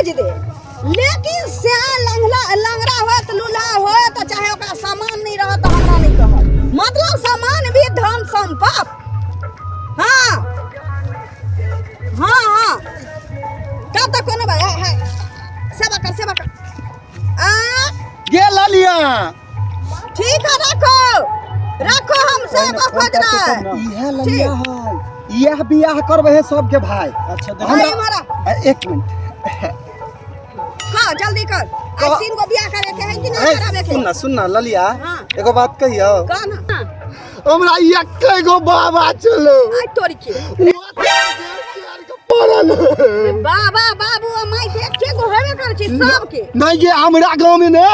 खोजि दे लेकिन से लंगड़ा लंगड़ा होत लूल्हा होत चाहे ओकरा सामान नहीं रहत तऽ हमरा नहीं कहत मतलब सामान भी धन संपत्ति। हाँ हाँ हाँ तब तक कोनो बात है, है। सेवा कर सेवा कर आ गे ललिया ठीक है रखो रखो हम सब खोज रहा है। इहे ललिया है इएह बियाह करबै है सबके भाई। अच्छा देख। भाई हमारा एक मिनट हाँ जल्दी कर। आज तीन गो बियाह करे के है कि नहीं करावे के? सुन ना सुन ना ललिया। हाँ। एगो बात कहियो। कह ना। हमरा एके गो बाबा चलो। आई तोरी के पड़ल। बाबा बाबू आ माई के एके गो हेबे करै छै सबके। नहीं ये हमरा गांव में ना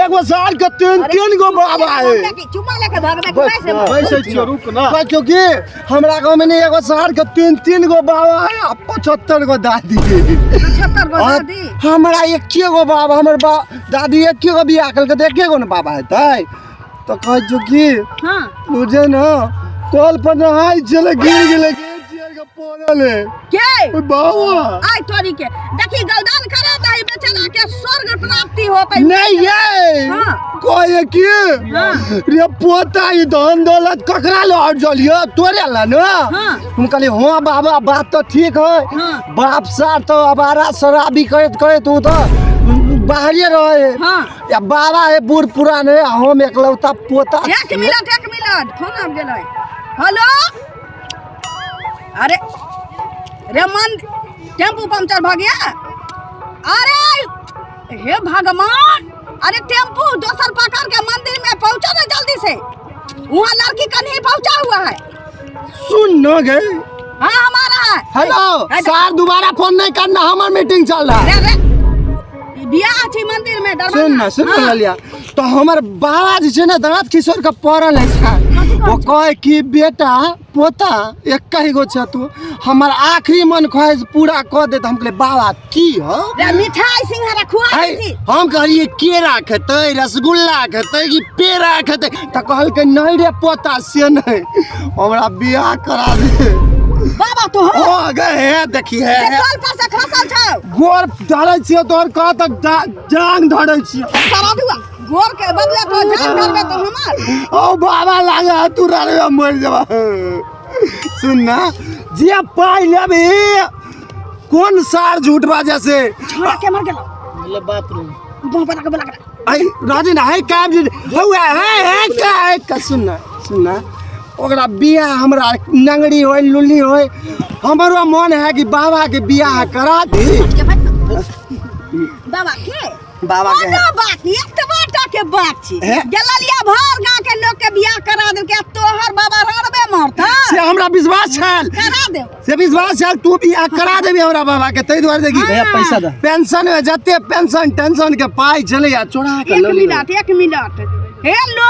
एगो साल के तीन तीन गो बाबा है। चुम्मा लेके भागबे कि पैसे में? पैसे छियो रुक ना। कहै कि हमरा गांव में एगो साल के तीन तीन गो बाबा है आ 75 गो दादी है। 75 गो दादी? हमरा एके गो बाबा, हमर बा दादी एके गो बियाह केलकै तऽ एके गो ने बाबा हेतै। तऽ कहै छौ कि हाँ। बुझे न कल पर नहाय छलै गिर गेलै पड़ल है। के? ओय बाबा। आइ तोरी के देखी गलदान करा दही बेचारा के स्वर्ग प्राप्ति होतै। नहीं ये। हाँ। कहे कि हाँ। रे पोता ई धन दौलत ककरा ले और जलियो तोरे ला न। हाँ। हम कहली हाँ बाबा बात तो ठीक है। हाँ। बाप सार तो अबारा शराबी करैत करैत उ तो बाहरे रहे। हाँ। या बाबा है बूढ़ पुरान है हम एकलौता पोता। एक मिनट एक मिनट फोन आबि गेलै। हेलो अरे रे मन टेम्पू पंचर भ गया। अरे हे भगवान अरे टेम्पू दोसर पकड़ के मंदिर में पहुंचो ना जल्दी से, वहाँ लड़की का नहीं पहुंचा हुआ है। सुन न गए। हाँ हमारा है। हेलो है। सर दोबारा फोन नहीं करना, हमार मीटिंग चल रहा है। रे, रे। बियाह छी मंदिर में दरभंगा। सुन ना सुन ना हाँ। ललिया तो हमार बाबा जी छै ने दांत खिसोर के पड़ल है सर। कथी कहै वो छै? कहे कि बेटा पोता एक ही गो छ तू, हमार आखिरी मन ख्वाहिश पूरा कर दे। हम कहले बाबा की हो? रे मिठाई सिंघाड़ा खुआ है, दै छी। हम कहलिए केरा खेतै रसगुल्ला खेतै कि पेड़ा खेतै, तऽ कहलकै नहीं रे पोता से नहीं, हमरा बियाह करा दे। बाबा तो हो। हो गए है देखी है, ते है। कल पर से खसल छौ। गोर धरै छियै तोहर कह तक जांग धरै छियै। सारा दुआ गोर के बदले तो जांग धरबे तो हमार। ओ बाबा लागे है तू रे मर जेबा। सुन ना जे पाइ लेबही कोन सार झूठ बाजे से। छोड़ा के मर गेलो। मतलब बाथरूम। बाबा के बोला के। आई राजी ना है काम जी हौआ है है का है का। सुन ना सुन ना ओकरा बियाह हमरा नंगड़ी होय लुल्ली होय हमरो मन है कि बाबा के बियाह करा दी। बाबा के? बाबा के। कोनो बात नहीं, एतबा टा के बात छी। हे? गेललिया भर गांव के लोग के बियाह करा देल के तोहर बाबा रड़बे मरता। से हमरा विश्वास छल। करा देब। से विश्वास छल तू बियाह करा देबी हमरा बाबा के, ताहि दुआरे देखी। भैया पैसा दे। पेंशन में जते पेंशन टेंशन के पाई छलैया चोरा के एक लऽ लेबै। मिनट एक मिनट। हेलो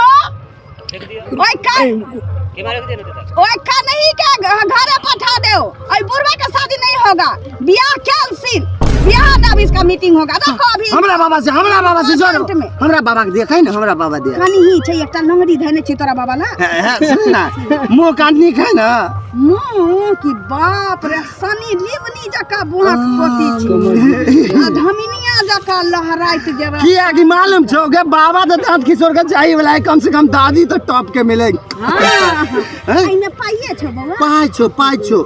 ओए का ओए का नहीं के घरे पठा दो, ओए बुढ़वा के शादी नहीं होगा, बियाह कैंसिल, बियाह ना अभी इसका मीटिंग होगा। देखो अभी हमरा बाबा से, हमरा बाबा से जोड़ो। मिनट में। हमरा बाबा के देखै न, हमरा बाबा दे। कनी ही छै एकटा लंगड़ी धने छै तोरा बाबा ला। हे, हे, सुन ना, मुँह कान नीक है ना? मुँह की बाप रे सनी लिवनी जका बुढ़क पोती छै। आ धमिनिया जका लहराइत जेबा। किया कि मालूम छौ गे बाबा तऽ दाँत खिसोर के जाई वाला है, कम से कम दादी तो टॉप के मिले। हाँ। हैं? एहिमे पाइए छौ बौआ? पाइ छौ, पाइ छौ।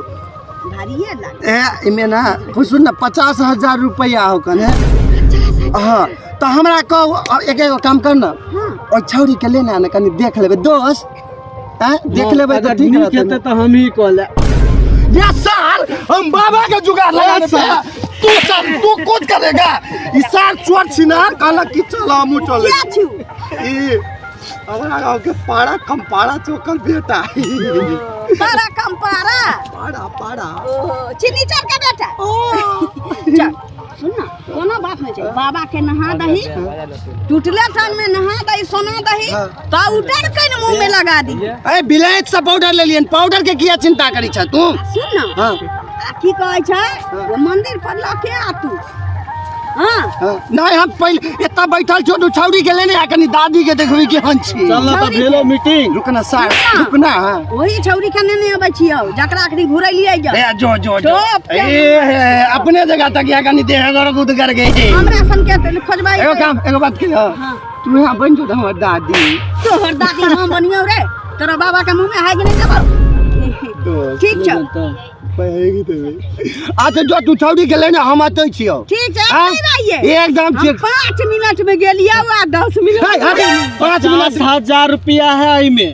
भारिए लागे। ए, एमे ना, सुन ना, 50,000 रुपया हो कने। हाँ, तो हमरा कहो, एक एगो काम कर ना। हाँ। ओइ छौड़ी के लेना ने कनी देख लेबै दोस्त। हैं? देख लेबै तऽ अगर ठीक नीक रहतै हेतै ने। तऽ हम ही कऽ लेब। ये सार, हम बाबा के जुगाड़ लगा देते हैं। तू सर, तू कुछ करेगा। ई सार चोर छिनार कहलक कि चल हमहूँ चलै। क्या छु? ई हमरा गाँव के पारा कम्पारा चौकल बेटा। पारा कम्पारा? पारा, पारा। ओ, चीनी चढ़ के बेटा। ओ। चल, सुन ना, कोनो बात नहीं छै। बाबा के नहा दही, टूटले टांग में नहा दही, सोना दही, पाउडर के न मुंह में लगा दी। ए, बिलायत से पाउडर ले लियन, पाउडर के किया चिंता करी छ तू? सुन ना। हाँ। आ की कहै छै? हाँ। वो मंदिर पर लऽ के आ तू। हाँ हाँ, नहीं हम पहले एतऽ बैठल छो तू छौरी के लेने आ कनी दादी के देखबी केहन छी। चल ना तऽ भेलो मीटिंग। रुक ना सार, रुक ना। वही छौरी के नेने अबै छियौ जकरा अखनी घुरैलियै जा। ए जो जो जो। चुप। ए हे, अपने जगह तक या कनी देह गोर गुद कर गए। हमरा सन के तऽ खोजबै। एगो काम, एगो बात कहियो। हाँ। तू यहाँ बन जो हमर दादी। तोहर दादी हम बनियौ रे, तोरा बाबा के मुँह में हाइग नहि देबौ। ठीक छौ। अच्छा जो तू छौरी के लेने हम अतै छियौ। ठीक छै, हाँ? अतै रहियै। एकदम हम ठीक। 5 मिनट में गेलियौ आ 10 मिनट। है, है, 5 मिनट। 10,000 रुपया है एहिमे।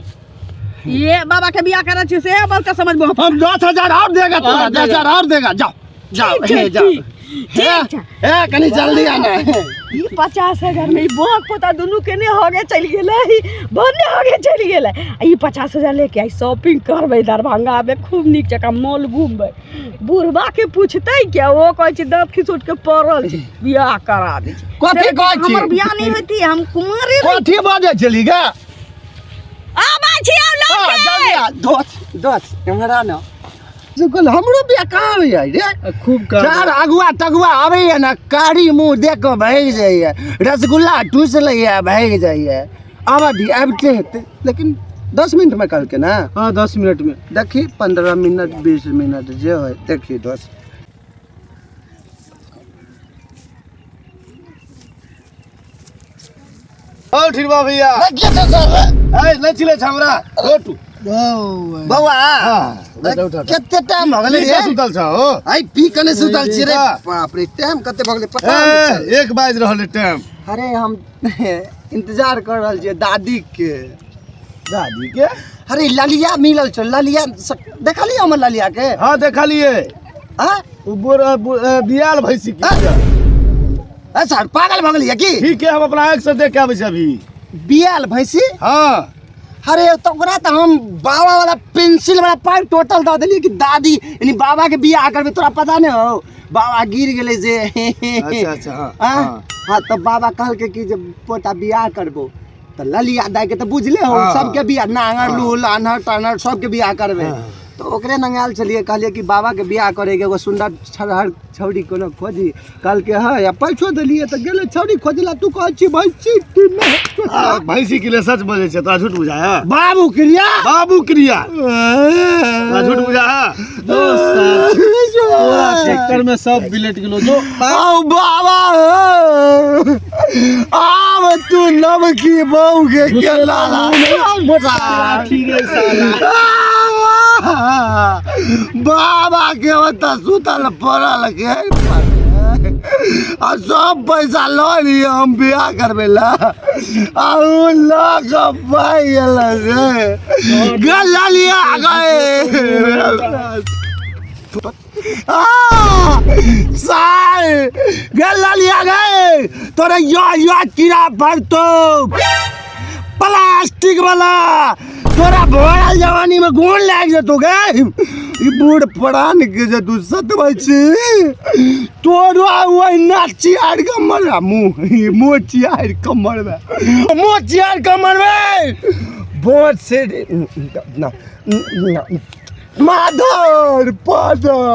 ये बाबा के बियाह करै छी से बहुत समझबो। हम 10,000 और देगा तोरा, और देगा। 10,000 और देगा। जाओ जाओ, ठीक छै, हे, जाओ। ठीक। हे, ठीक छै। हे, कनी जल्दी आना। ई 50,000 में ई बोक पोता दुनू केने होगे चलि गेलै, भन्ने होगे चलि गेलै। आ ई 50,000 लेके आई शॉपिंग करबै दरभंगा में, खूब नीक जकाँ मॉल घूमबै। बुढ़बा के पूछतै क्या, ओ कहै छै दाँत खिसोट के पड़ल छै, बियाह करा दै छै। कथी से कहै छी? हमर बियाह नहि होइती, हम कुमारे रही। कथी बजै छली गे? आबै छी आब लऽ हाँ, के। जल्दी आ। दोस्त, दोस्त, एम्हर आ ना। से कहल, हमरो बियाह कहाँ होइया रे? खूब कर। चार अगुआ तगुआ आबैया ना, कारी मुँह देख कऽ भागि जाइया, रसगुल्ला टूसि लैया भागि जाइया। आबऽ दी, आबिते हेतै, लेकिन 10 मिनट में कहलकै ना? हाँ, 10 मिनट में। देखी 15 मिनट 20 मिनट जे होय, देखी दोस्त। और ठीक बा भैया। के छै सर? ए, नहि चिलै छै हमरा। रोटू। बौआ, हाँ, उठा, उठा। कते टाइम भऽ गेलै पी रे? के सुतल छौ हो? आइ पी के नहि सुतल छी रे। हाँ। बाप रे, टाइम कते भऽ गेलै पता नहि ए, चलल। 1 बाजि रहल है टाइम। अरे हम इंतजार कर रहल छियै दादी के। दादी के? अरे ललिया मिलल छौ, ललिया देखलियै हमर ललिया के? हाँ देखलियै। हाँ? ओ बियाल भैंसी के। हाँ? ए सर, पागल भऽ गेलियै की? ठीक है, हम अपना आँखि से देख के आबै छी अभी। बियाल भैंसी? हाँ। अरे तो ओकरा तऽ हम बाबा वाला पेंसिल वाला पाइ टोटल दऽ देलियै कि दादी यानी बाबा के बियाह करबै, तोरा पता नहि हौ बाबा गिर गेलै जे। अच्छा, अच्छा, हाँ, हाँ? हाँ। हाँ, तऽ बाबा कहलकै कि जे पोता बियाह करबो, तऽ ललिया दाइ के तऽ बुझले हौ, हाँ। सबके बियाह, नांगर हाँ। लूल आन्हर तान्हर सबके बियाह करबै। हाँ। तऽ ओकरे नंगायल छलियै, कहलियै कि बाबा के बियाह करैके एगो सुन्दर छरहर छौड़ी कोनो खोजी। कहलकै हँ, या पैसो देलियै तऽ गेलै छौड़ी खोजला। तू कहै छी भैंसी की नहि? आ, भैंसी के लिए सच बजै छै, तोरा झूठ बुझाय? बाबू क्रिया? बाबू क्रिया। तोरा झूठ बुझाय? तोरा चक्कर में सब बिलट गेलो जो। आओ बाबा, आब तू नवकी बहू के केला ठीक है साला। बाबा के ओतऽ सुतल पड़ल के आ सब पैसा लऽ लिअ, हम बियाह करबै ला, आ उ लऽ कऽ भागि गेल रे। गल लिया गए। सार गल लिया गए। तोरा यो यो कीड़ा पड़तो प्लास्टिक वाला, तोरा भोरा जवानी में गोल लाग जेतो गे। ई बूढ़ परान के जे तू सतबै छी, तोरा ओहिना चियार के मरबे, मुँह ई मुँह चियार के मरबे, मुँह चियार के मरबे। बहुत से ना माधर पादर।